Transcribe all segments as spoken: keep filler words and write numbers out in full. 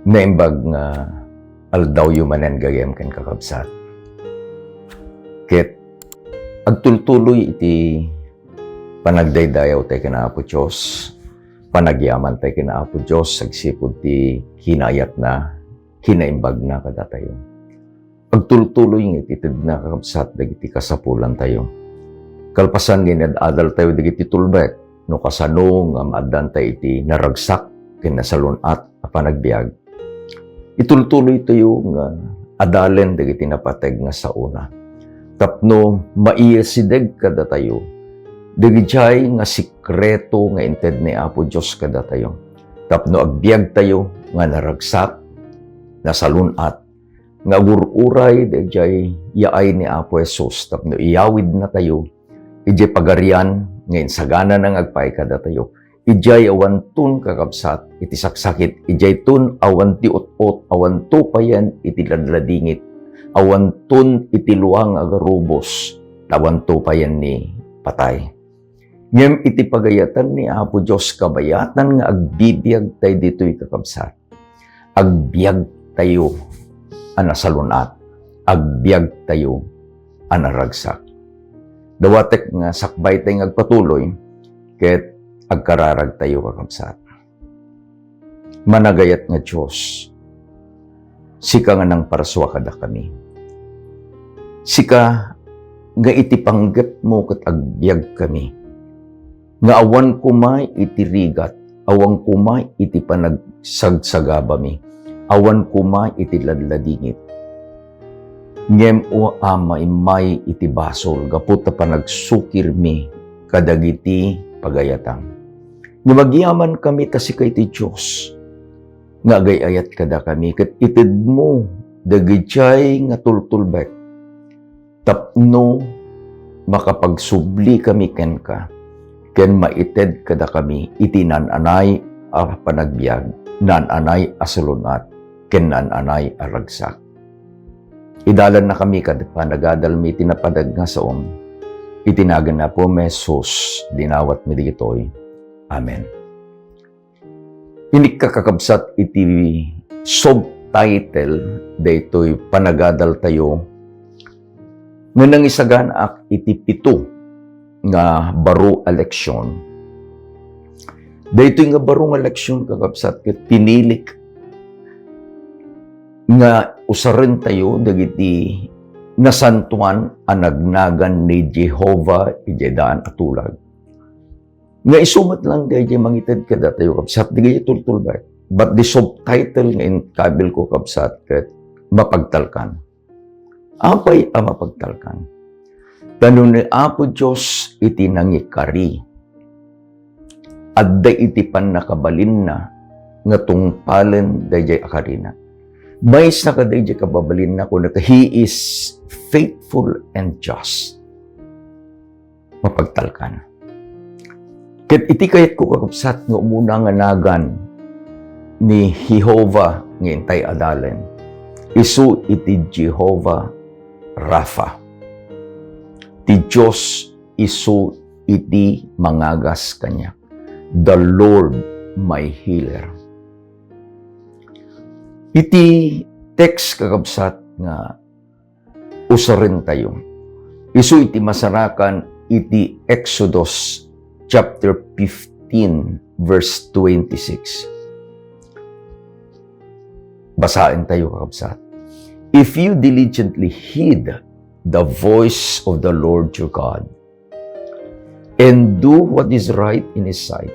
Naimbag nga aldawyo manen gayam ken kakabsat. Ket agtultuloy iti panagdaydayaw tay ken Apo Dios, panagyaman tay ken Apo Dios agsipud ti kinayatna, kinaimbagna kadatayo. Agtultuloy nga itedna, kakabsat, dagiti kasapulantayo. Kalpasan nga inad-adaltayo dagiti tulbek, no kasano nga maaddantay iti naragsak ken nasalun-at a panagbiag, itultuloytayo nga adalen dagiti napateg nga saona. Tapno maiyasideg kadatayo dagijay nga sekreto nga inted ni Apo Dios kadatayo. Tapno agbiagtayo nga naragsak, nasalun-at, nga agur-uray dayjay yaay ni Apo Jesus tapno iyawidnatayo idiay pagarian nga insaganana nga agpaay kadatayo. Idiay awanton kakabsat iti saksakit, idiayton awan ti ut-ot, awanto payen iti ladladingit, awanton iti lua nga agarubos, awanto payen ni patay. Ngem iti pagayatan ni Apo Dios, kabayatan nga agbibiagtay ditoy, kakabsat, agbiagtayo a nasalun-at, agbiagtayo a naragsak. Dawatek nga sakbaytay nga agpatuloy ket agkararagtayo, kakabsat. Managayat nga Dios, sika nga nangparsua kadakami. Sika nga iti panggepmo ket agbiagkami, nga awan koma iti rigat, awan koma iti panagsagsagabami, awan koma iti ladladingit. Ngem, O Ama, immay iti basol gapu ta panagsukirmi kadagiti pagayatam. Ngem agyamankami ta sika iti Dios nga agay-ayat kadakami ket itedmo dagijay nga tultulbek tapno makapagsublikami kenka ken maited kadakami iti naan-anay a panagbiag, naan-anay a salun-at, ken naan-anay a ragsak. Idalannakami kad panagadalmi iti napateg nga saom. Iti nagan ni Apomi Jesus, dinawatmi dagitoy. Amen. Inikka, kakabsat, iti subtitle daytoy panagadaltayo nga nangisaganaak iti pito nga baro a leksion. Daytoy nga baro nga leksion, kakabsat, ket pinilik nga usarentayo dagiti nasantoan a nagnagan ni Jehovah idiay daan a tulag. Nga isu met lang dayjay mangited kadatayo, kabsat, dagiti tultulbek. But the subtitle nga inkabilko, kabsat, ket mapagtalkan. Apay a mapagtalkan? Ta no ni Apo Dios iti nangikari, adda iti pannakabalinna nga tungpalen dayjay a karina. Maysa kadayjay kababalinna, kunana, He is faithful and just. Mapagtalkan. Ket iti kayatko, kakabsat, nga umuna nga nagan ni Jehovah nga intay adalen, isu iti Jehovah Rapha. Ti Dios isu iti mangagas kaniak. The Lord my healer. Iti text, kakabsat, nga usarentayo, isu iti masarakan iti Exodus chapter fifteen, verse twenty-six. Basaentayo, kakabsat. If you diligently heed the voice of the Lord your God, and do what is right in his sight,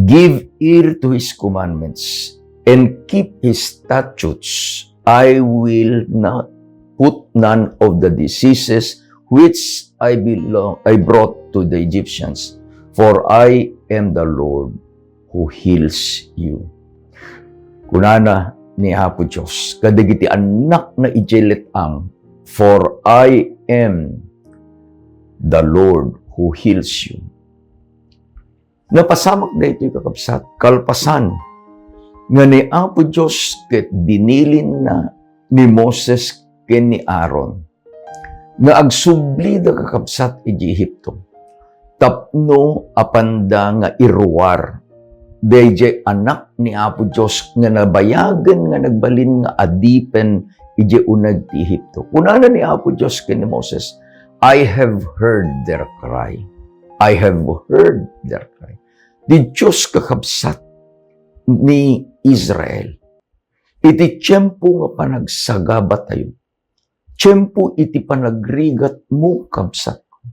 give ear to his commandments, and keep his statutes, I will not put none of the diseases which I belong, I brought to the Egyptians, for I am the Lord who heals you. Kunana ni Apo Dios kadagiti annakna idiay let-ang, "For I am the Lord who heals you." Napasamak daytoy, kakabsat, kalpasan nga ni Apo Dios ket binilinna ni Moses ken ni Aaron nga agsublida, kakabsat, idiay Egipto tapno apanda nga iruar Dayjay anak ni Apo Dios nga nabayagen nga nagbalin nga adipen idiay uneg ti Egipto. Kunana ni Apo Dios ken ni Moses, "I have heard their cry. I have heard their cry." Ti Dios, kakabsat, ni Israel, iti tiempo nga panagsagabatayo, tiempo iti panagrigatmo, kabsatko,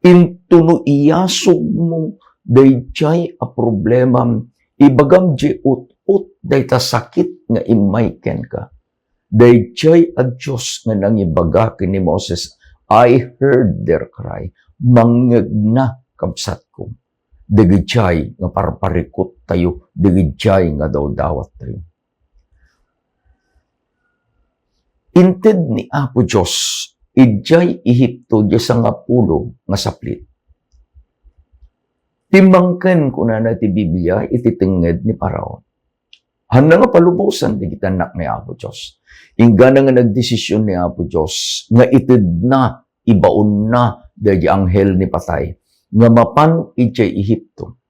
intono iyasugmo dayjay a problemam, ibagam diay ut-ot dayta sakit nga immay kenka. Dayjay a Dios nga nangibaga ken ni Moses, "I heard their cry." Mangngegna, kabsatko, dagijay nga parparikuttayo, dagijay nga dawdawattayo. Inted ni Apo Dios idiay Egipto diay sangapulo nga saplit. Timmangken, kunana ti Biblia, iti tengnged ni Faraon. Hanna nga palubosan dagiti annak ni Apo Dios. Inggana nga nagdesisyon ni Apo Dios nga itedna, ibaonna daydi anghel ni patay nga mapan idiay Egipto.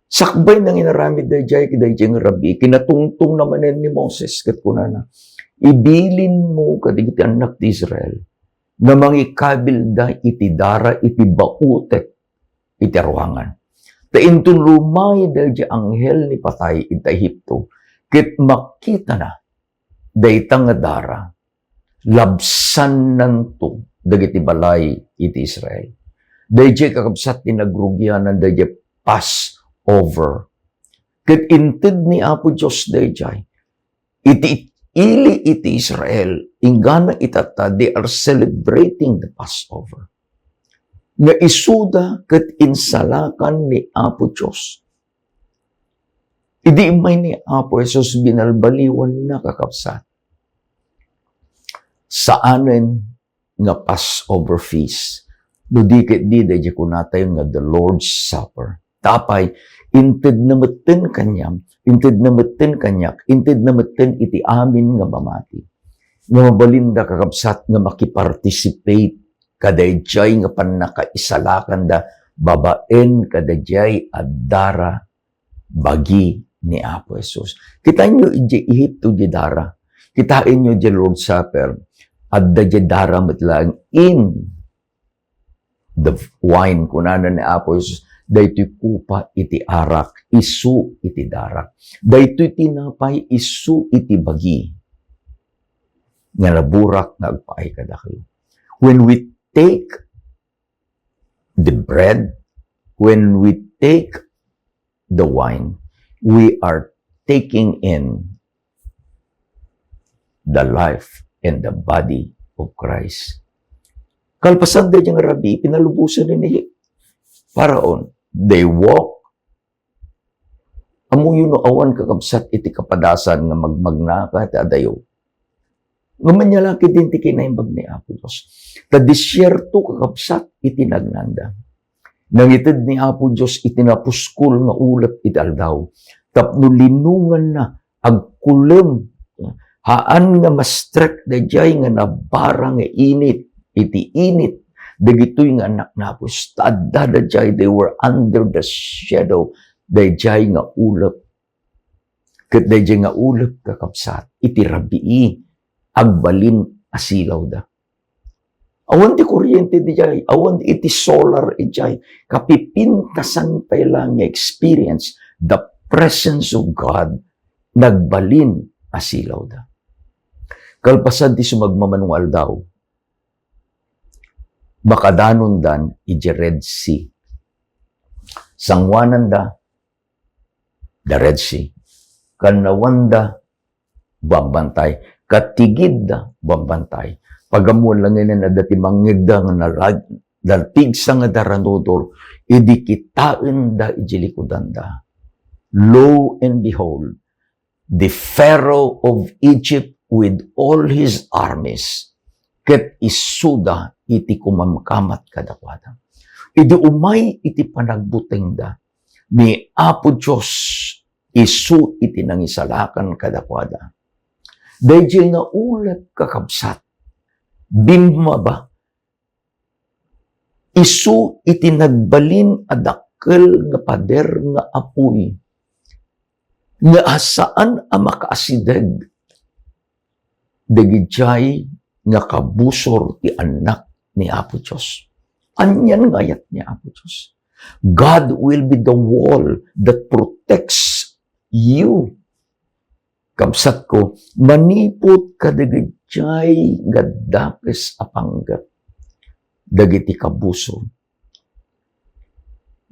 Sakbay nga inaramid daydiay, daydiay nga rabii, kinatungtongna manen ni Moses ket kunana, "Ibilinmo kadagiti annak ti Israel nga mangikabilda iti dara iti bautek iti ruangan. Ta inton lumay daydiay anghel ni patay iti Egipto ket makitana dayta nga dara, labsannanto dagiti balay iti Israel." Daydiay, kakabsat, ti nagrugianan daydiay Passover. Ket inted ni Apo Dios daydiay. Iti ili iti Israel, inggana itatta, they are celebrating the Passover. Nga isuda ket insalakan ni Apo Dios. Idi immay ni Apo Jesus, binalbaliwanna, kakabsat. Saanen nga Passover feast. No di ket di, daydiay kunatayo nga the Lord's Supper. Ta apay, intedna metten kaniam, intedna metten kaniak, intedna metten iti amin nga mamati. Nga mabalinda, kakabsat, nga makiparticipate kadaydiay nga pannakaisalakanda babaen kadaydiay a dara bagi ni Apo Jesus. Kitaenyo idiay Egipto diay dara. Kitaenyo diay Lord's Supper. Adda diay dara met laeng in the wine, kunana ni Apo Jesus, "Daytoy kupa iti arak, isu iti dara. Daytoy tinapay, isu iti bagi nga naburak nga agpaay kadakayo." When we take the bread, when we take the wine, we are taking in the life and the body of Christ. Kalpasan daydiay nga rabii, pinalubosan ni Faraon. They walk. Ammoyo no awan, kakabsat, iti kapadasan nga magmagnaka ti adayo. Nga manyalaki din ti kinaimbag ni Apo Dios. Ta desierto, kakabsat, iti nagnanda. Nangited ni Apo Dios iti napuskol nga ulep iti aldaw. Tapno linonganna, agkulem, haan nga mastrek daydiay nga nabara nga init, iti init, dagitoy nga annak ni Apo Dios. Ta adda daydiay, they were under the shadow daydiay nga ulep. Ket daydiay nga ulep, kakabsat, iti rabii, agbalin a silawda. Awan ti kuryente daydiay, awan iti solar daydiay, kapipintasan pay laeng nga experience the presence of God, nagbalin a silawda. Kalpasan ti sumagmamano nga aldaw, makadanondan idiay Red Sea. Sanguananda, the Red Sea. Kannawanda, buangbantay. Katigidda, buangbantay. Pag-ammoan laengen adda ti mangngegda nga nalag-, nalpigsa nga daranudor, idi kitaenda idiay likudanda. Lo and behold, the Pharaoh of Egypt with all his armies, ket isuda iti kumamkamat kadakuada. Idi umay iti panagbutengda, ni Apo Dios isu iti nangisalakan kadakuada. Daydiay nga ulep, kakabsat, bimmaba isu iti nagbalin a dakkel nga pader nga apuy. nga saan a makaasideg dagidiay nga kabusor ti Annak ni Apo Dios. Anian nga ayat ni Apo Dios. God will be the wall that protects you. Kabsatko, manipud kadagidiay nga dakes a panggep dagiti kabusor.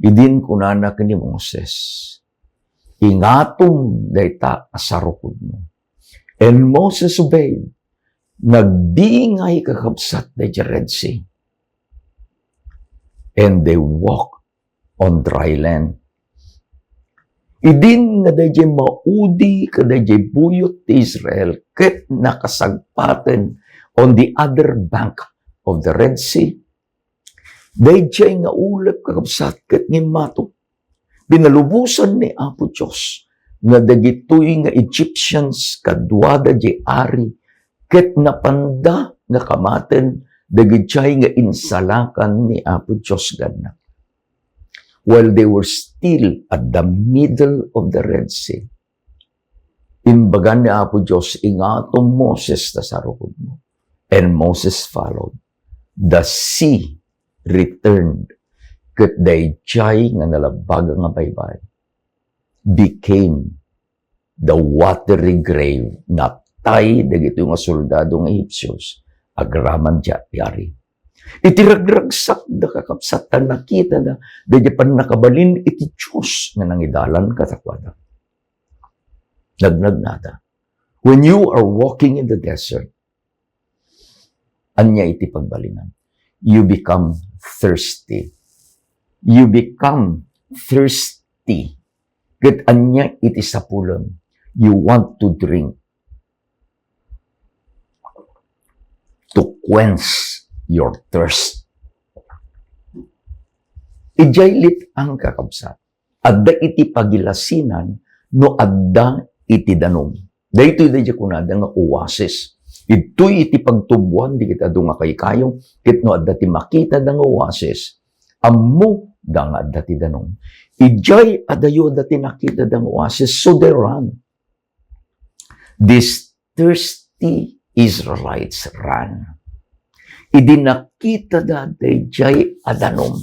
Idin kunana ken ni Moses, "Ingatom dayta a sarukodmo." And Moses obeyed. Nagbingay, kakabsat, daydiay Red Sea. And they walk on dry land. Idin nga daydiay maudi kadaydiay buyot ti Israel ket nakasagpaten on the other bank of the Red Sea, daydiay nga ulep, kakabsat, ket ngimmato. Pinalubosan ni Apo Dios nga dagitoy nga Egyptians kaduada diay ari, ket napanda nga kamaten dagidiay nga insalakan ni Apo Dios nga Annak. While they were still at the middle of the Red Sea, imbagan ni Apo Dios, "Ingatom, Moses, ta sarukodmo." And Moses followed. The sea returned, ket daydiay nga nalabaga nga baybay became the watery grave. Natay dagitoy nga soldado nga Ehipsios agraman diay ari. Iti ragragsakda, kakabsat, ta nakitada daydiay pannakabalin iti Dios nga nangidalan kadakuada. Nagnagnada. When you are walking in the desert, ania iti pagbalinan? You become thirsty. You become thirsty. Ket ania iti sapulem? You want to drink to quench your thirst. Idiay lit-ang, kakabsat, adda iti pagilasinan no adda iti danum. Daytoy daydiay kunada nga oasis. Idtoy iti pagtuboan dagiti adu nga kaykayo, ket no adda ti makitada nga oasis, ammoda nga adda ti danum. Idiay adayo adda ti nakitada nga oasis, so they ran. These thirsty Israelites ran. Idi nakitada daydiay a danum,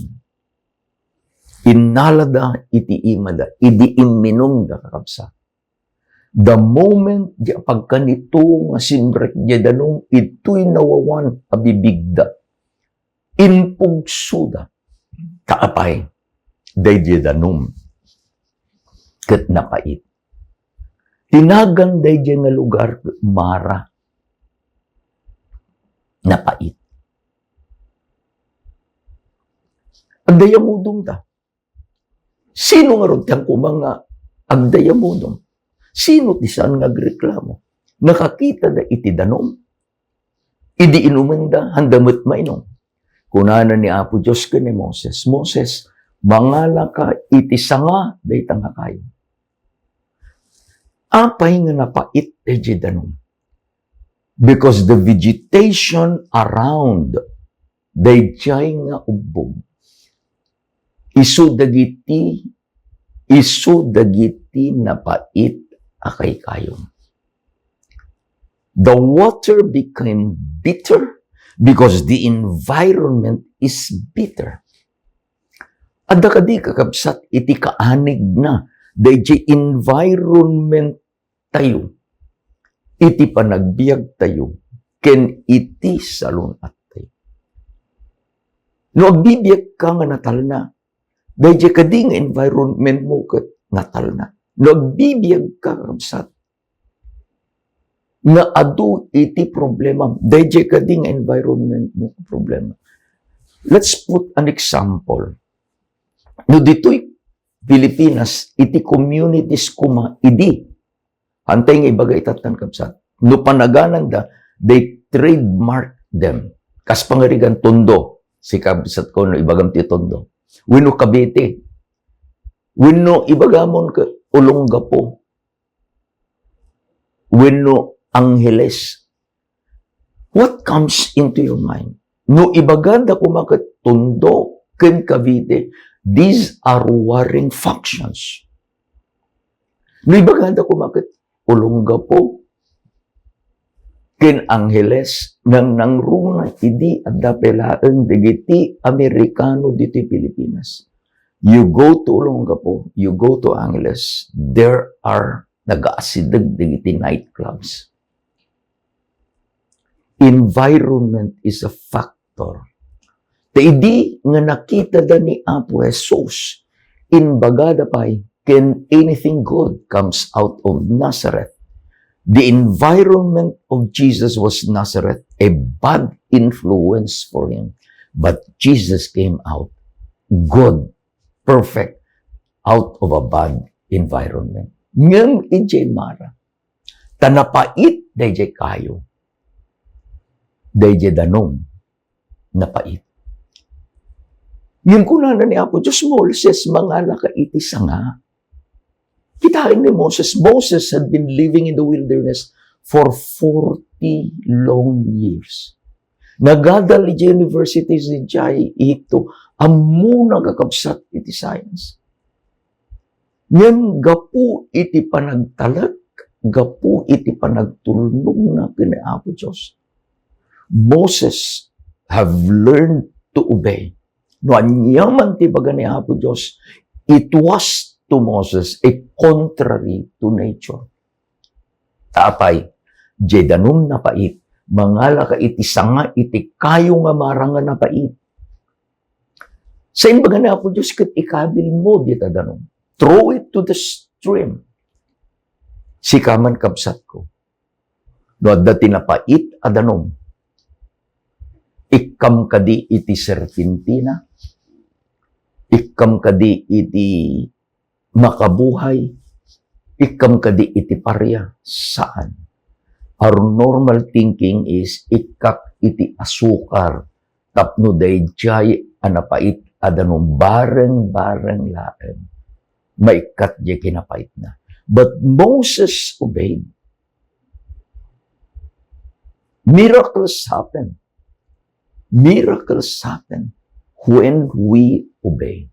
innalada iti imada, idi imminumda, kakabsat. The moment diay pagkanito nga simrek diay danum, idtoy nawawan a bibigda. Impugsoda. Ta apay, daydiay danum ket napait. Ti nagan daydiay nga lugar, Mara. Napait. Agdayamudong ta. Sino ngarud ti koma nga agdayamudong? Sino ti saan nga agreklamo? Nakakitada iti danum. Idi inumenda, haanda met mainum. Kunana ni Apo Dios ken ni Moses, "Moses, mangalaka iti sanga dayta nga kayo." Apay nga napait daydiay danum? Because the vegetation around daydiay nga ubbog, isu dagiti, isu dagiti napait a kaykayom. The water became bitter because the environment is bitter. Adda kadi, kakabsat, iti kaanigna daydiay environment tayo, iti panagbiag tayo, ken iti salun-at tayo. No agbibiag ka nga natalna, daydiay kadi nga environment mo ket natalna. No agbibiag ka, kabsat, nga adu iti problema, daydiay kadi nga environment mo problema. Let's put an example. No ditoy Pilipinas, iti communities koma idi, antay nga ibaga itatan, kabsat. No panagananda, they trademark them. Kas pangarigan, Tondo. Si kabsat ko, no ibagam ti Tondo. Wenno Cavite. Wenno ibagamon ket Olongapo. Wenno Angeles. What comes into your mind? No ibagada koma ket Tondo ken Cavite, these are warring factions. No ibagada koma ket ulong gapu ken angheles, nangnangruna idi adda pay laeng dagiti Amerikano ditoy Pilipinas. You go to Olongapo, you go to Angeles, there are nagaasideg dagiti nightclubs. Environment is a factor. Ta idi nga nakitada ni Apo Jesus, imbagada pay, "Can anything good comes out of Nazareth?" The environment of Jesus was Nazareth, a bad influence for him. But Jesus came out good, perfect, out of a bad environment. Ngem idiay Mara, ta napait daydiay kayo. Daydiay danum, napait. Ngem kunana ni Apo Dios, "Moises, mangalaka iti sanga." Kitaen ni Moses, Moses had been living in the wilderness for forty long years. Nagadal idiay universities idiay Ehipto, ammona kakabsat iti science. Ngem gapu iti panagtalek, gapu iti panagtulnogna ken ni Apo Dios, Moses have learned to obey. No ania man ti baga ni Apo Dios, it was to Moses a contrary to nature. Ta apay, diay danum napait, mangalaka iti sanga iti kayo nga Mara nga napait. Sa imbaga ni Apo Dios ket ikabilmo dita danum. Throw it to the stream. Sika man, kabsatko, no adda ti napait a danum, ikkam kadi iti serpentina? Ikkam kadi iti makabuhay? Ikkam kadi iti paria? Saan. Our normal thinking is ikkak iti asukar tapno daydiay a napait a danum bareng-bareng laeng maikkat diay kinapaitna. But Moses obeyed. Miracles happen. Miracles happen when we obey.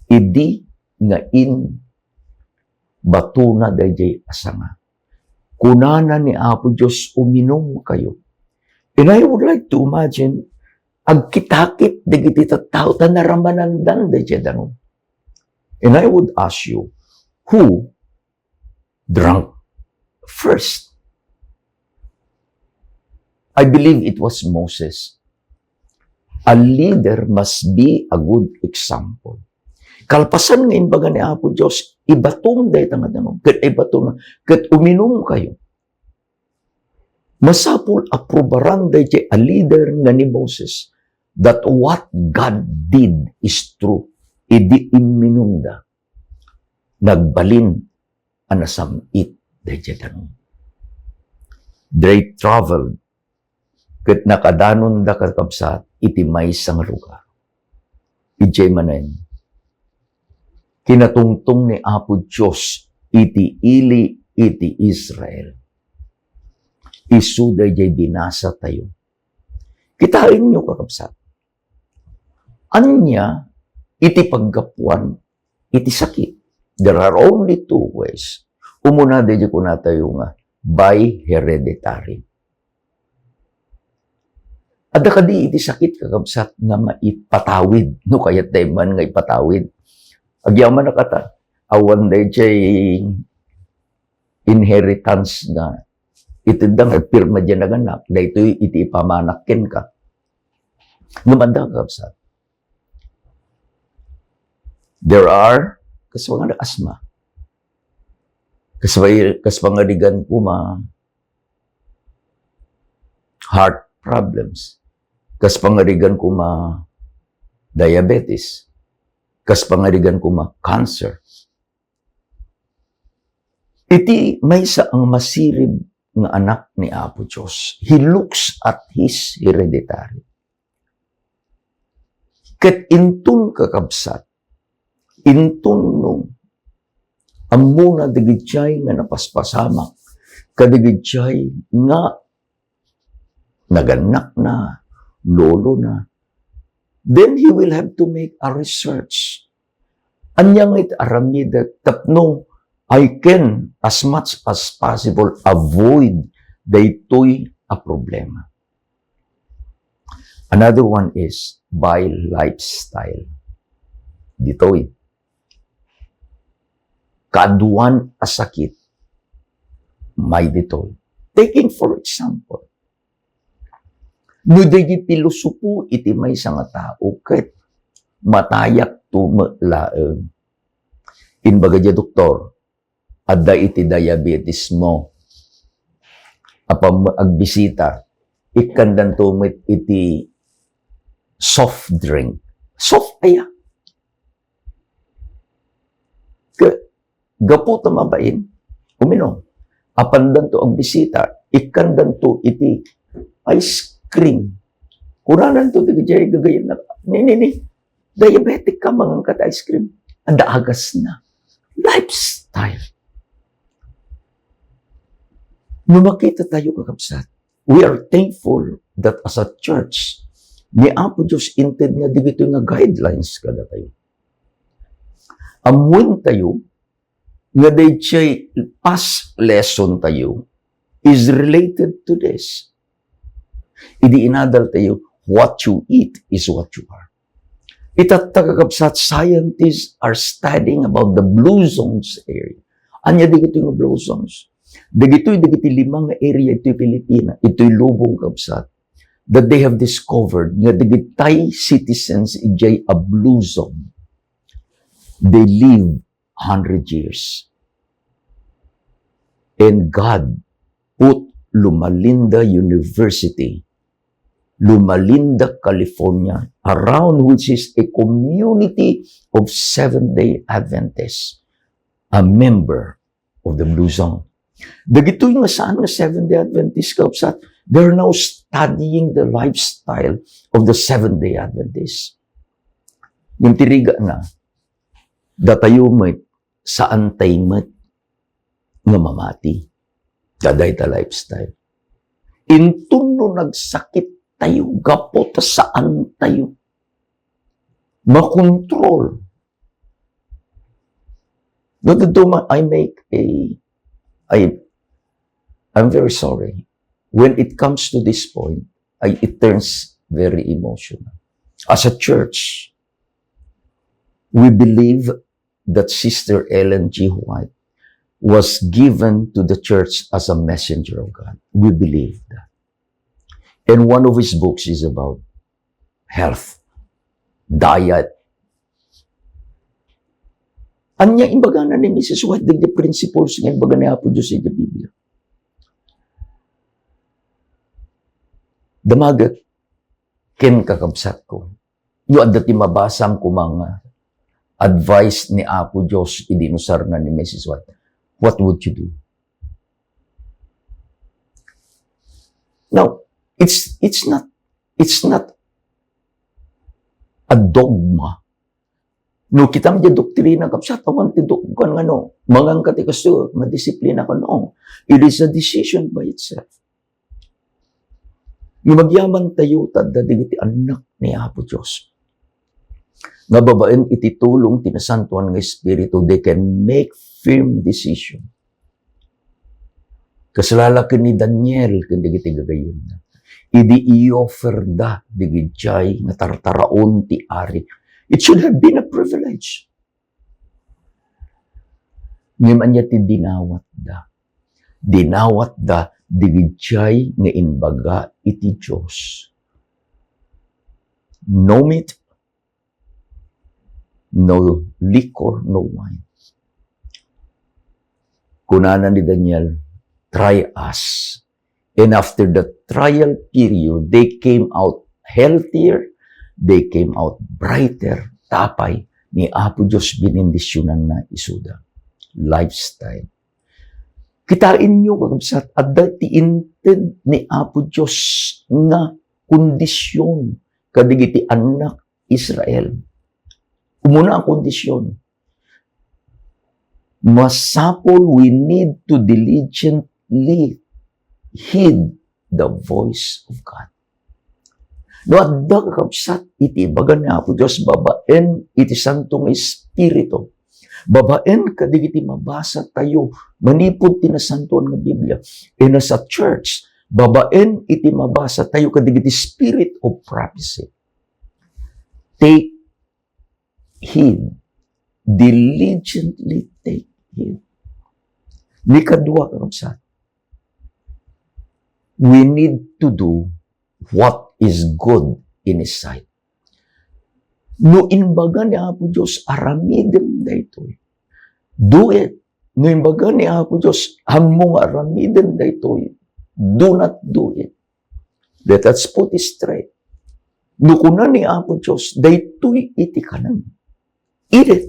Idi nga imbatona daydiay a sanga, kunana ni Apo Dios, "Uminumkayo." And I would like to imagine, agkitakit dagiti tattao ta naramanandan daydiay danum. And I would ask you, who drank first? I believe it was Moses. A leader must be a good example. Kalpasan nga imbaga ni Apo Dios, "Ibatom dayta nga danum, ket ibatom, ket uminumkayo." Masapul a probaran daydiay a leader nga ni Moses that what God did is true. Idi imminumda, nagbalin a nasam-it daydiay danum. They traveled ket nakadanonda, kakabsat, iti maysa nga lugar. Idiay manen, kinatungtong ni Apo Dios iti ili iti Israel. Isu daydiay binasatayo. Kitaenyo, kakabsat, ania iti paggapuan iti sakit? There are only two ways. Umuna, daydiay kunatayo nga by hereditary. Adda kadi iti sakit, kakabsat, nga maipatawid? No kayat tayo man nga ipatawid. Agyamanak ta, awan daydiay inheritance nga itedda nga pirma diay naganak, daytoy iti ipamanak kenka. Ngem adda, kakabsat. There are, kas pangarigan, asthma. Kas, kas pangarigan koma, heart problems. Kas pangarigan koma, diabetes. Kas pangarigan koma, cancer. Iti maysa a masirib nga anak ni Apo Dios, he looks at his hereditary. Ket inton, kakabsat, inton no ammona dagidiay nga napaspasamak, kadagidiay nga nagannakna, lolona, then he will have to make a research. Ania nga iti aramidek tapno I can, as much as possible, avoid daytoy a problema. Another one is by lifestyle. Ditoy, kaaduan a sakit, may ditoy. Taking, for example, no dagiti pilosopo iti maysa nga tao, ket matayakto met laeng. Imbaga diay doktor, adda iti diabetesmo. Apan agbisita, ikkandanto met iti soft drink. Soft aya. Ke-, gapu ta mabain, uminom. Apandanto agbisita, ikkandanto iti ice cream. Kunananto dagiti gagayyemna, "Ni, ni, ni, diabetic ka, mangan ka ti ice cream." Adda agasna. Lifestyle. No makita tayo, kakabsat, we are thankful that as a church, ni Apo Dios inted nga dagitoy nga guidelines kadatayo. Ammoen tayo nga daydiay past lesson tayo is related to this. Idi inadal tayo, "What you eat is what you are." Itatta, kakabsat, scientists are studying about the blue zones area. Ania dagitoy nga blue zones? Dagitoy, dagiti lima nga area itoy Pilipina, itoy lubong, kabsat, that they have discovered nga dagitay citizens idiay a blue zone, they live hundred years. And God put Loma Linda University, Loma Linda, California, around which is a community of Seventh-day Adventists, a member of the Blue Zone. Dagitoy nga saan nga Seventh-day Adventist, kabsat, they're now studying the lifestyle of the Seventh-day Adventist. Ngem ti rigatna, datayo met, saan tayo met nga mamati. Dayta lifestyle. Inton no nagsakit tayo, gapu ta saan tayo makontrol. No, no, no, ma-, I make a, I, I'm very sorry. When it comes to this point, I, it turns very emotional. As a church, we believe that Sister Ellen G. White was given to the church as a messenger of God. We believe that. And one of his books is about health, diet. Ania imbagana ni Missus White dagiti principles nga imbaga ni Apo Dios iti Biblia? Damaget ken kakabsatko, no adda ti mabasam koma nga advice ni Apo Dios idi inusarna ni Missus White, what would you do? Now, it's, it's not, it's not a dogma. No kitam diay doktrina, kabsat, awan ti dogma nga no, mangan ka ti kasto, madisiplina ka, no. It is a decision by itself. Ngem agyaman tayo ta adda dagiti annak ni Apo Dios nga babaen iti tulong ti Nasantoan nga Espiritu, they can make firm decision. Kasla la ken ni Daniel ken dagiti gagayyemna, idi i-offerda dagiti nga tartaraon ti ari. It should have been a privilege. Ngem ania ti dinawatda? Dinawatda dagiti nga imbaga iti Dios, "No meat, no liquor, no wine." Kunana ni Daniel, "Try us." And after the trial period, they came out healthier, they came out brighter. Tapay ni Apo Dios, binendisyonanna isuda. Lifestyle. Kitaenyo, kakabsat, adda ti inted ni Apo Dios nga kondisyon kadagiti annak Israel. Umuna a kondisyon, masapul, we need to diligently heed the voice of God. No adda, kakabsat, iti ibaga ni Apo Dios babaen iti Santo nga Espiritu, Babaen kadagiti mabasa tayo manipud ti Nasantoan nga Biblia. And as a church, babaen iti mabasa tayo kadagiti spirit of prophecy. Take heed. Diligently take heed. Ni kadua, kakabsat, we need to do what is good in His sight. No imbaga ni Apo Dios, "Aramidem daytoy," do it. No imbaga ni Apo Dios, "Hanmo nga aramiden daytoy," do not do it. Let us put it straight. No kuna ni Apo Dios, "Daytoy iti kanem, eat it."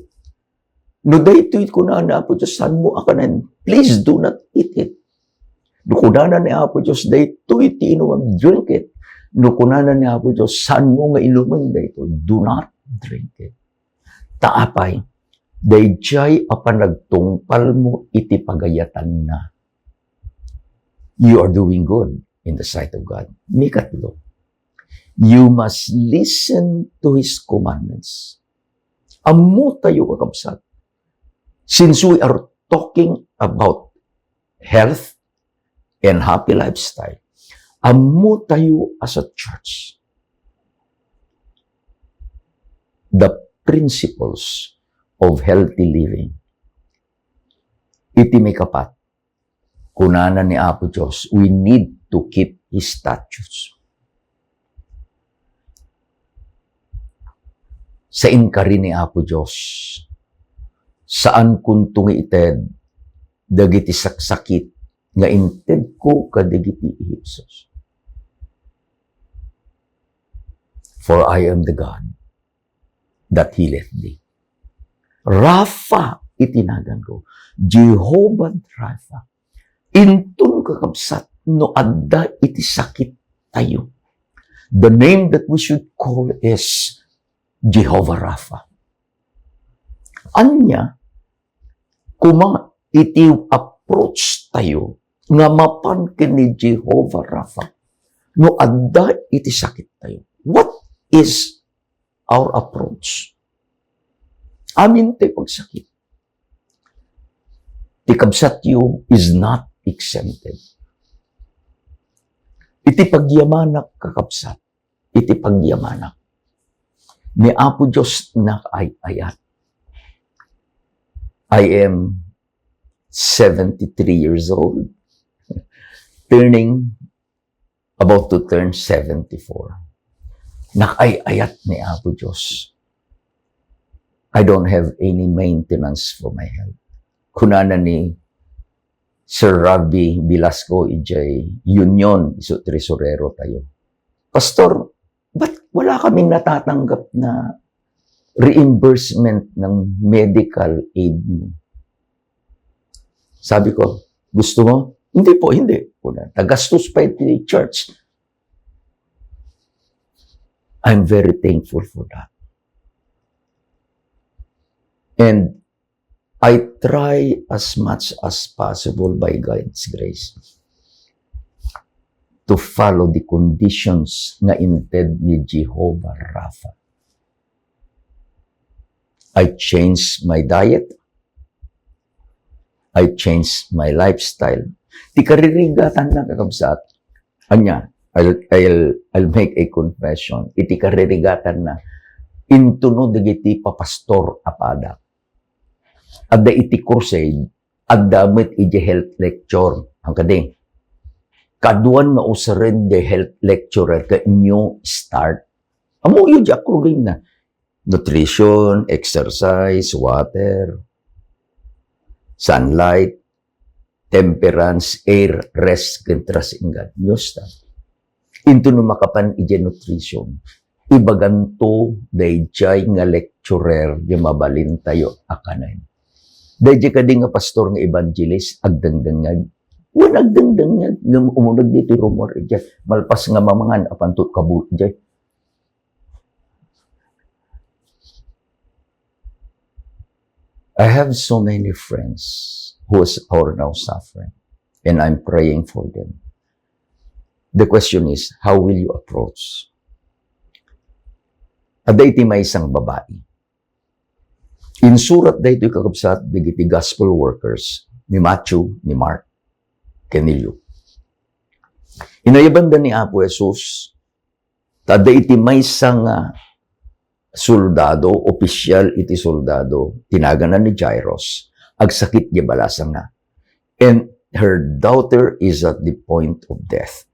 No daytoy kuna ni Apo Dios, "Hanmo a kanen," please do not eat it. No kunana ni Apo Dios, "Daytoy ti inumem, drink it." No kunana ni Apo Dios, "Hanmo nga inumen daytoy," do not drink it. Ta apay, daydiay a panagtungpalmo iti pagayatanna, you are doing good in the sight of God. Mikatlo, you must listen to His commandments. Ammo tayo, kakabsat, since we are talking about health and happy lifestyle, ammo tayo as a church the principles of healthy living. Iti maikapat, kunana ni Apo Dios, we need to keep His statutes. Sa inkari ni Apo Dios, saan kunto nga ited dagiti saksakit nga intedko kadagiti Ehipsios. For I am the God that healeth thee. Rapha iti naganko. Jehovah Rapha. Inton, kakabsat, no adda iti sakit tayo, the name that we should call is Jehovah Rapha. Ania, koma iti approach tayo nga mapan ken ni Jehovah Rapha no adda iti sakit tayo? What is our approach? Amin tayo pagsakit. Ti kabsatyo is not exempted. Iti pagyamanak, kakabsat, iti pagyamanak, ni Apo Dios nakaay-ayat. I am seventy-three years old, turning, about to turn seventy-four. Nakaay-ayat ni Apo Dios. I don't have any maintenance for my health. Kunana ni Sir Ravi Velasco idiay Union, isu tresurero tayo, "Pastor, ba't wala kaming natatanggap na reimbursement ng medical aid mo?" Sabi ko, "Gusto mo?" "Hindi po, hindi." Kuna, nagastos pa iti church. I'm very thankful for that. And I try as much as possible by God's grace to follow the conditions nga inted ni Jehovah Rapha. I changed my diet. I changed my lifestyle. Ti karirigatanna, kakabsat, ania, I'll, I'll, I'll make a confession. Iti karirigatanna, intuno dagiti papastor a padak. Adda iti crusade, adda met iti health lecture. Ang kadi, kaduan nga usaren the health lecturer ket New Start. Ammoyo di acronym na. Nutrition, exercise, water, sunlight, temperance, air, rest, ken trust in God. New Start. Inton no makapan idiay nutrition, ibaganto daydiay nga lecturer nga mabalintayo a kanen. Daydiay kadi nga pastor nga evangelist, agdengdengngeg. Wen agdengdengngeg, ngem umuneg ditoy rumor idiay. Malpas nga mamangan, apanto kabu-, idiay. I have so many friends who is, are now suffering, and I'm praying for them. The question is, how will you approach? Adda iti maysang babai. Insurat daytoy, kakabsat, dagiti gospel workers ni Matthew, ni Mark, ken ni Luke. Inayabanda ni Apo Jesus ta adda iti maysa nga soldado, opisyal iti soldado, ti naganna ni Jairus, agsakit diay balasangna. And her daughter is at the point of death.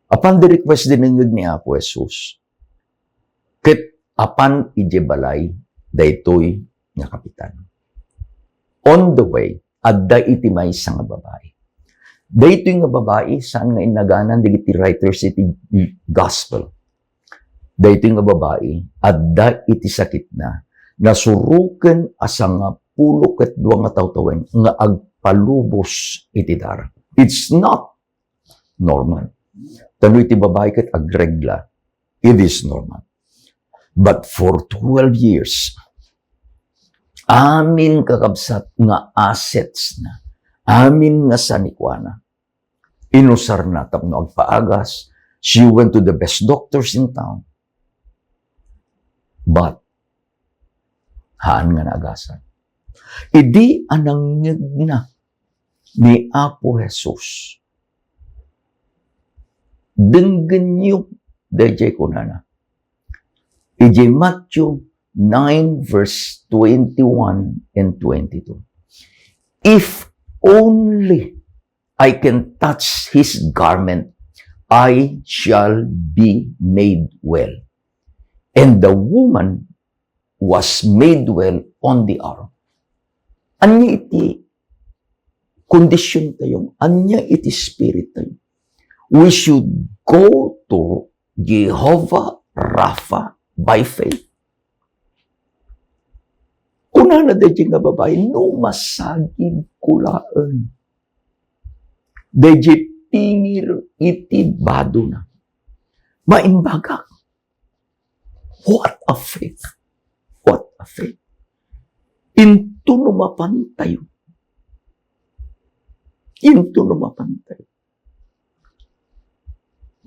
Apan di request, dinengngeg ni Apo Jesus, ket apan idiay balay daytoy nga kapitan. On the way, adda iti maysa nga babai. Daytoy nga babai, saan nga innaganan dagiti writers iti gospel. Daytoy nga babai, adda iti sakitna, nasuroken a sangapulo ket dua nga tawen nga agpalubos iti dara. It's not normal. Ta no iti babai ket agregla, it is normal. But for twelve years, amin, kakabsat, nga assets na, amin nga sanikuana, inusarna tapno agpaagas. She went to the best doctors in town. But, haan nga naagasan. Idi a nangngegna ni Apo Jesus, denggenyo daydiay kunana. Idiay Matthew nine, verse twenty-one and twenty-two. "If only I can touch his garment, I shall be made well." And the woman was made well on the hour. Ania iti kondisyon tayo? Ania iti spirit tayo? We should go to Jehovah Rapha by faith. Kunana daydiay nga babai, "No masagidko laeng daydiay pingir iti badona, maimbagak." What a faith! What a faith! Into no mapan tayo. Into no mapan tayo.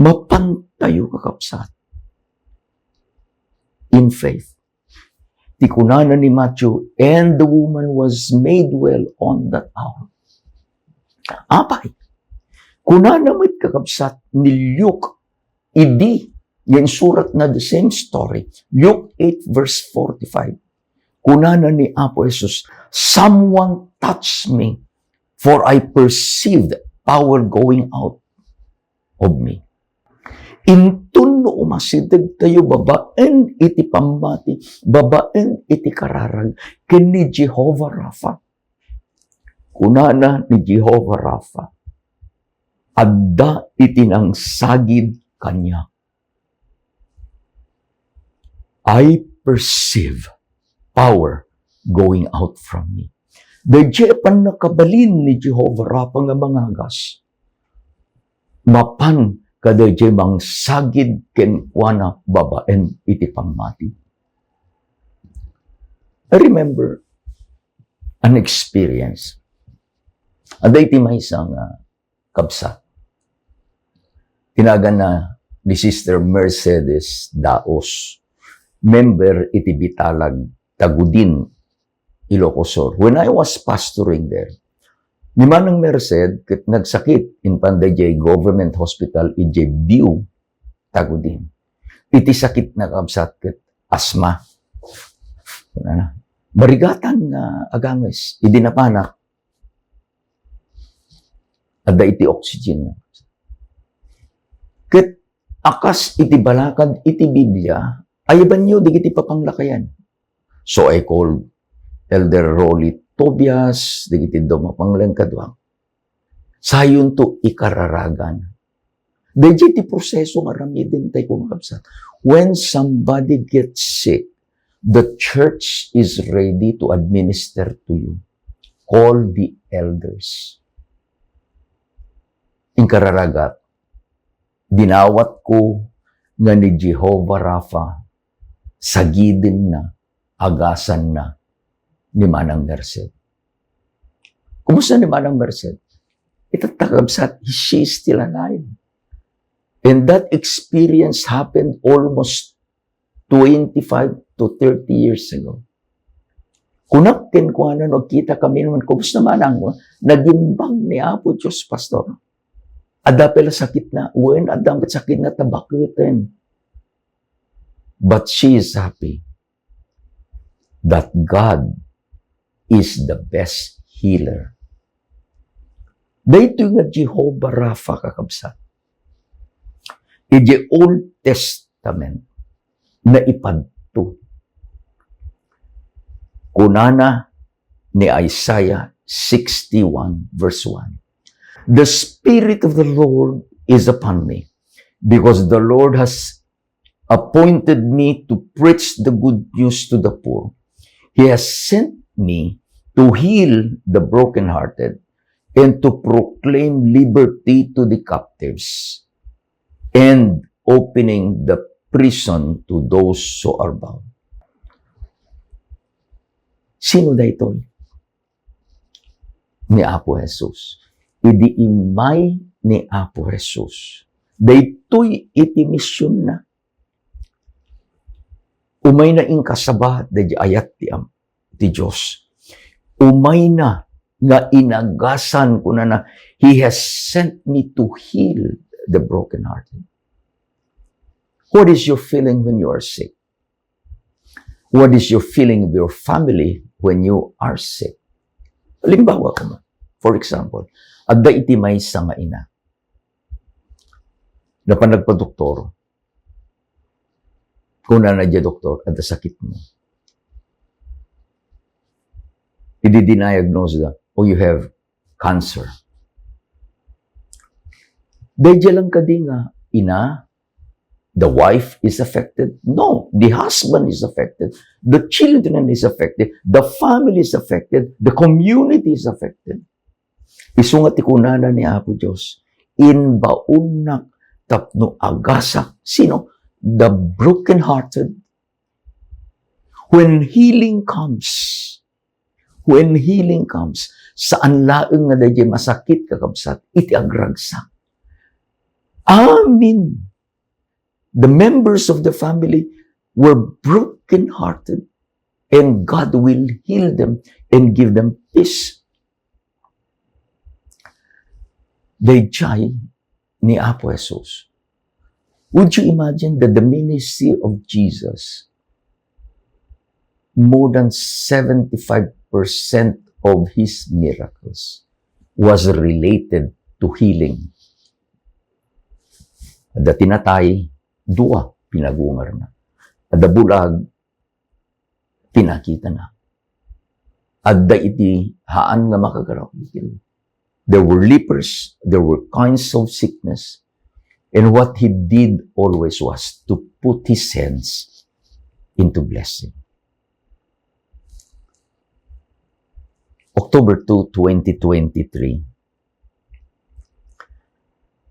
Mapan tayo, kakabsat, in faith. Ti kunana ni Matthew, "And the woman was made well on that hour." Apay, kunana met, kakabsat, ni Luke, idi nga insuratna the same story, Luke eight verse forty-five. Kunana ni Apo Jesus, "Someone touched me, for I perceived power going out of me." Inton no umasideg tayo babaen iti pammati, babaen iti kararag, ken ni Jehovah Rapha. Kunana ni Jehovah Rapha, adda iti nangsagid kaniak. I perceive power going out from me. Daydiay a pannakabalin ni Jehovah Rapha nga mangagas, mapan kadaydiay mangsagid kenkuana babaen iti pammati. I remember an experience. Adda iti maysa nga kabsat. Ti naganna ni Sister Mercedes Daos, member iti Bitalag, Tagudin, Ilocos Sur. When I was pastoring there, ni Manang Merced ket nagsakit, impan daydiay government hospital idiay Biu, Tagudin. Iti sakitna, kabsat, ket asma. Ano? Marigatan nga aganges. Idi napanak, adda iti oxygen. Ket akas iti balakad iti Biblia, ayabanyo dagiti papanglakayan. So I called Elder Rolly Tobias, dagiti dua mapangleng kaduak. Sayonto ikararagan. Daydiay ti proseso nga aramiden tayo, kakabsat. When somebody gets sick, the church is ready to administer to you. Call the elders. Inkararagat, dinawatko nga ni Jehovah Rapha, sagidenna, agasanna ni Manang Merced. Kumusta ni Manang Merced? Ita, kakabsat, she is still alive. And that experience happened almost twenty-five, to thirty years ago. Kunak kenkuana no agkita kami naman, "Kumusta manang?" "Nagimbag ni Apo Dios, Pastor." "Adda pay la sakitna?" "Wen, adda met sakitna ta baketen." But she is happy that God is the best healer. Daytoy nga Jehovah Rapha, kakabsat, iti Old Testament, naipadto. Kunana ni Isaiah sixty-one, verse one, "The Spirit of the Lord is upon me, because the Lord has appointed me to preach the good news to the poor. He has sent me to heal the brokenhearted and to proclaim liberty to the captives and opening the prison to those who are bound." Sino daytoy? Ni Apo Jesus. Idi immay ni Apo Jesus, daytoy iti misionna. Umayna inkasaba daydi ayat ti Am-, ti Dios. Umayna nga inagasan, kunana, "He has sent me to heal the brokenhearted." What is your feeling when you are sick? What is your feeling of your family when you are sick? Halimbawa, koma, for example, adda iti maysa nga ina. Napan nagpadoktor. Kunana diay doktor, "Adda sakitmo." Idi diniagnose da, "Oh, you have cancer." Daydiay lang kadi nga ina, the wife is affected? No, the husband is affected. The children is affected. The family is affected. The community is affected. Isu nga ti kunana ni Apo Dios, "Imbaonnak tapno agasak." Sino? The brokenhearted. When healing comes, when healing comes, saan laeng nga daydiay masakit, kakabsat, iti agragsak. Amin. The members of the family were brokenhearted, and God will heal them and give them peace. Daydiay ni Apo Jesus. Would you imagine that the ministry of Jesus, more than seventy-five percent of his miracles was related to healing? Adda ti natay, dua, pinagungarna. Adda bulag, pinakitana. Adda iti haan nga makagaraw. There were lepers, there were kinds of sickness. And what he did always was to put his hands into blessing. October two, twenty twenty-three,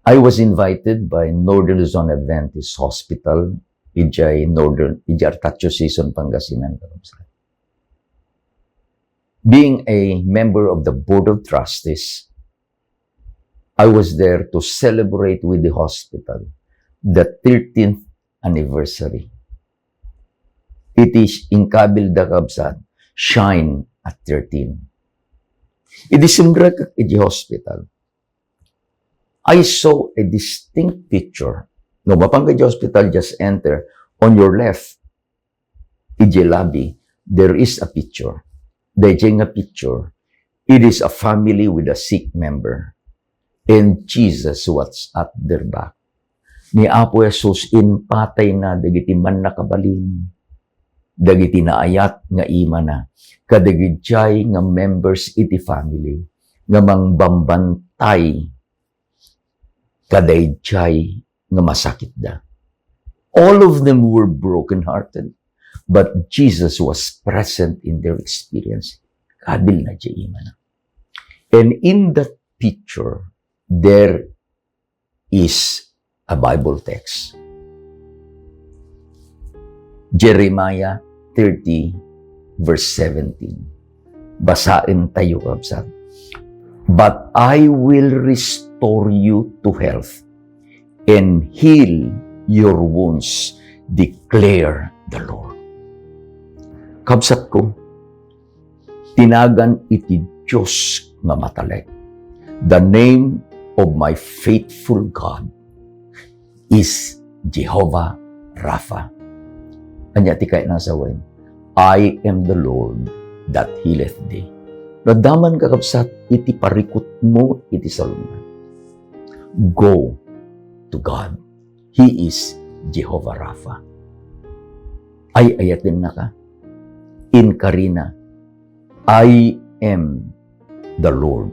I was invited by Northern Luzon Adventist Hospital, idiay Northern, idiay Artacho Season, Pangasinan, kakabsat. Being a member of the Board of Trustees, I was there to celebrate with the hospital the thirteenth anniversary. Iti inkabilda, kabsat, Shine at thirteen. Idi simrekak iti hospital, I saw a distinct picture. No, mapanka iti hospital, just enter. On your left, iti lobby, there is a picture. Daydiay nga picture, it is a family with a sick member. And Jesus was at their back. Ni Apo Jesus, impatayna dagiti mannakabalin, dagiti naayat nga imana, kadagiti nga members iti family nga mangbambantay kadaydiay nga masakitda. All of them were brokenhearted, but Jesus was present in their experience. Kabilna diay imana. And in that picture, there is a Bible text. Jeremiah thirty, verse seventeen. Basaentayo, kabsat. "But I will restore you to health and heal your wounds, declare the Lord." Kabsatko, tinagan iti Dios nga matalek. The name of my faithful God is Jehovah Rapha. Ania ti kayatna a sawen? "I am the Lord that healeth thee." No adda man, kakabsat, iti parikutmo iti salungat, go to God. He is Jehovah Rapha. Ay-ayatennaka. Inkarina, "I am the Lord.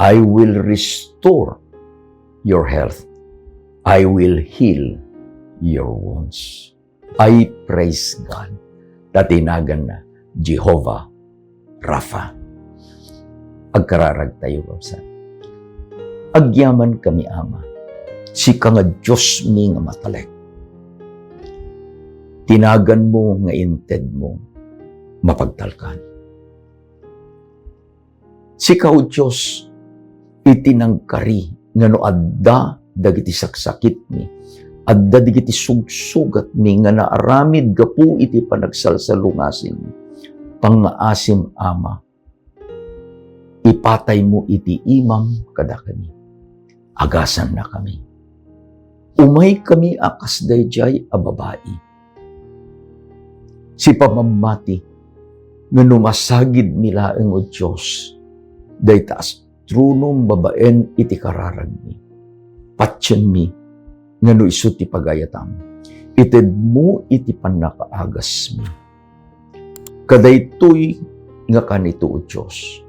I will restore your health. I will heal your wounds." I praise God ta tinaganna Jehovah Rapha. Agkararagtayo, kabsat. Agyamankami, Ama, sika nga Diosmi nga matalek. Tinaganmo nga intedmo mapagtalkan. Sika, O Dios, iti nangkari nga no adda dagiti saksakitmi, adda dagiti sugsugatmi nga naaramid gapu iti panagsalsalungasing, pangngaasim, Ama, ipataymo iti imam kadakami. Agasannakami. Umaykami a kas daydiay a babai. Sipamammati nga no masagidmi laeng, O Dios, dayta a tronom babaen iti kararagmi, patienmi nga no isu ti pagayatam, itedmo iti pannakaagasmi. Kadaytoy nga kanito, O Dios,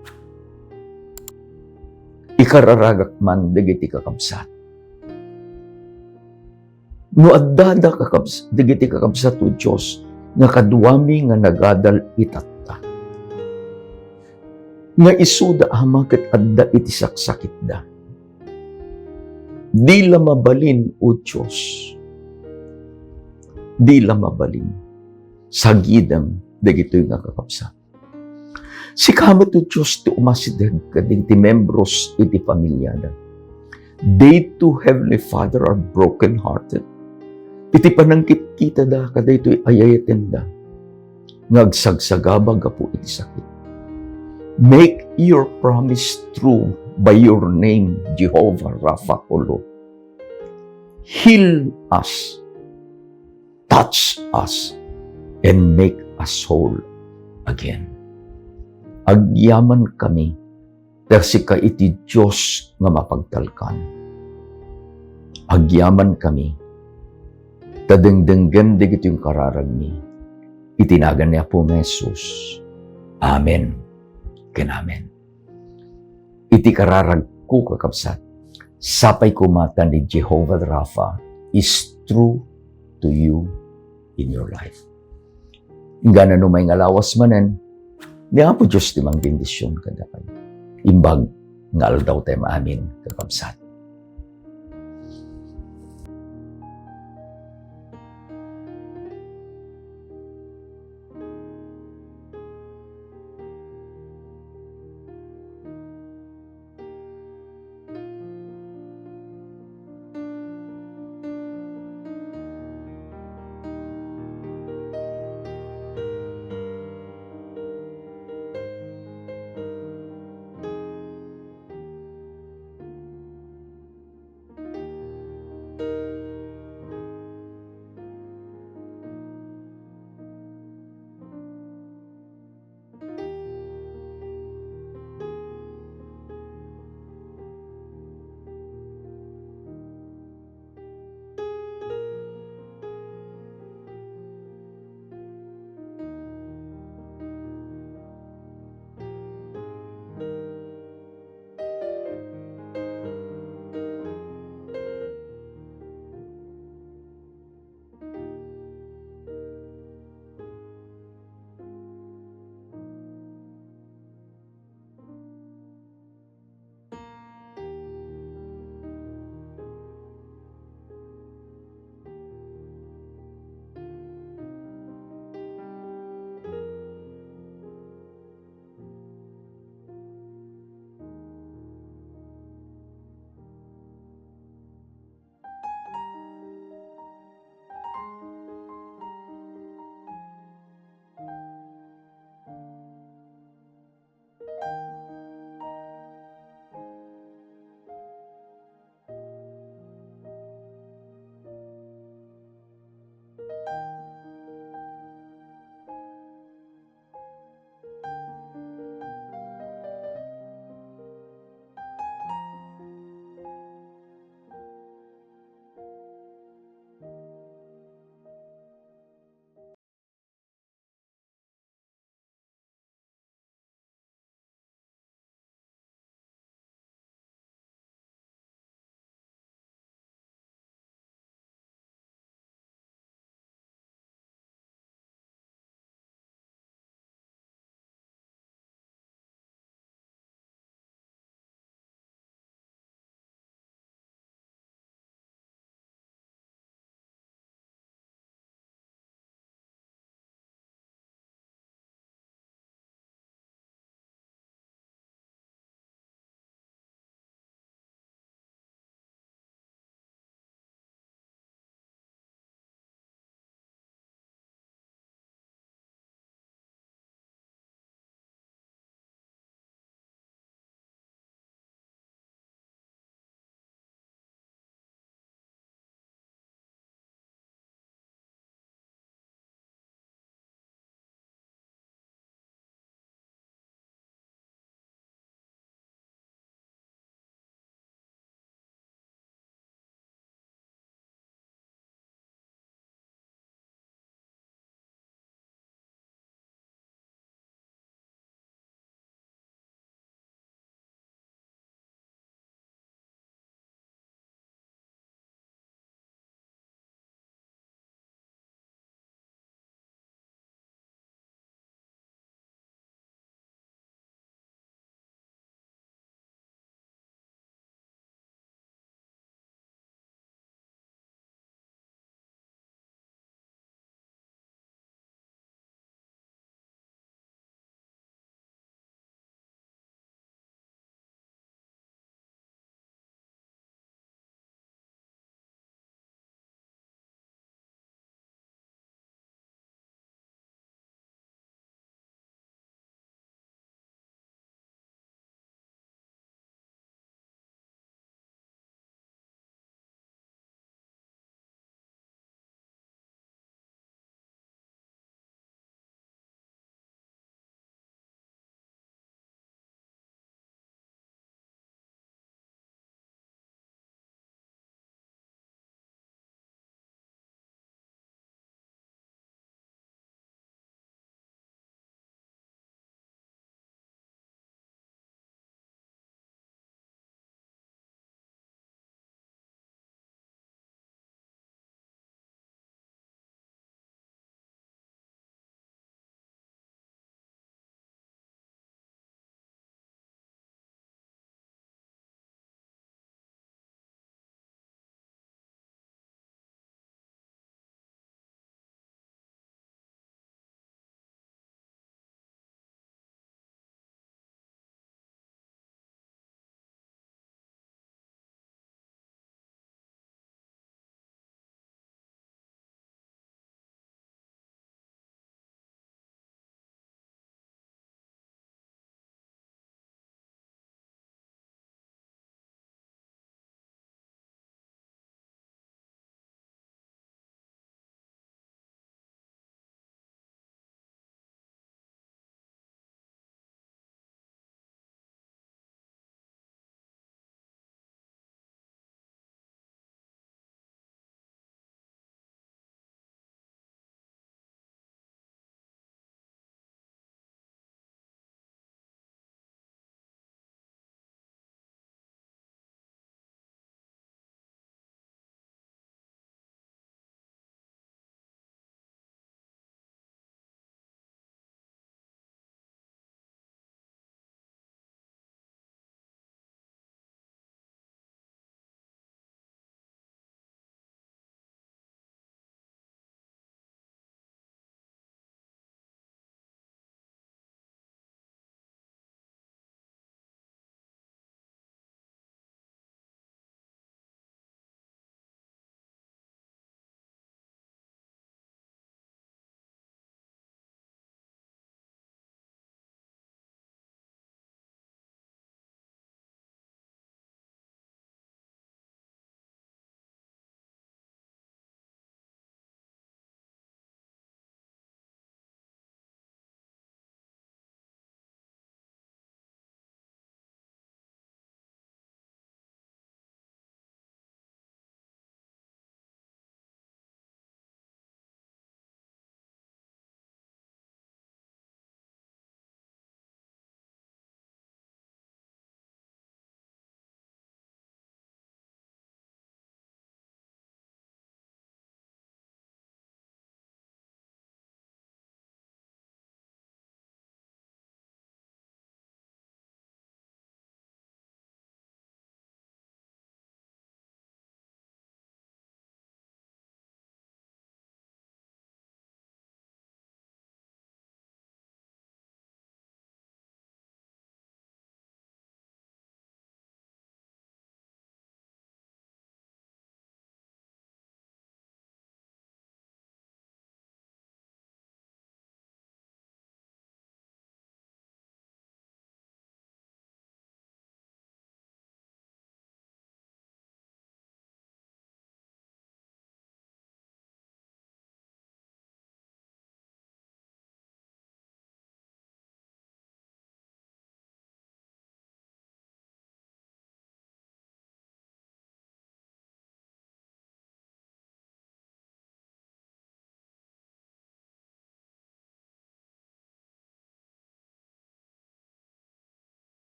ikararagak man dagiti kakabsat. No addada, kakabs-, dagiti kakabsat, O Dios, nga kaduami nga nagadal itatta, nga isuda, Ama, ket adda iti saksakitda, di la mabalin, O Dios, di la mabalin. Sagidem dagitoy nga kakabsat. Sika met, O Dios, ti umasideg kadagiti membros iti familiada. They too, Heavenly Father, are broken-hearted. Iti panangkitkitada kadaytoy ay-ayatenda nga agsagsagaba gapu iti sakit. Make your promise true by your name, Jehovah Rapha, O Lord. Heal us, touch us, and make us whole again. Agyamankami, ta sika iti Dios nga mapagtalkan. Agyamankami, ta dengdenggem dagitoy kararagmi. Iti nagan ni Apo Jesus. Amen ken amen. Iti kararagko, kakabsat, sapay koma ta ni Jehovah Rapha is true to you in your life. Inggana no may nga lawas manen, ni Apo Dios ti mangbendision kadakayo. Imbag nga aldaw tayo maamin, kakabsat.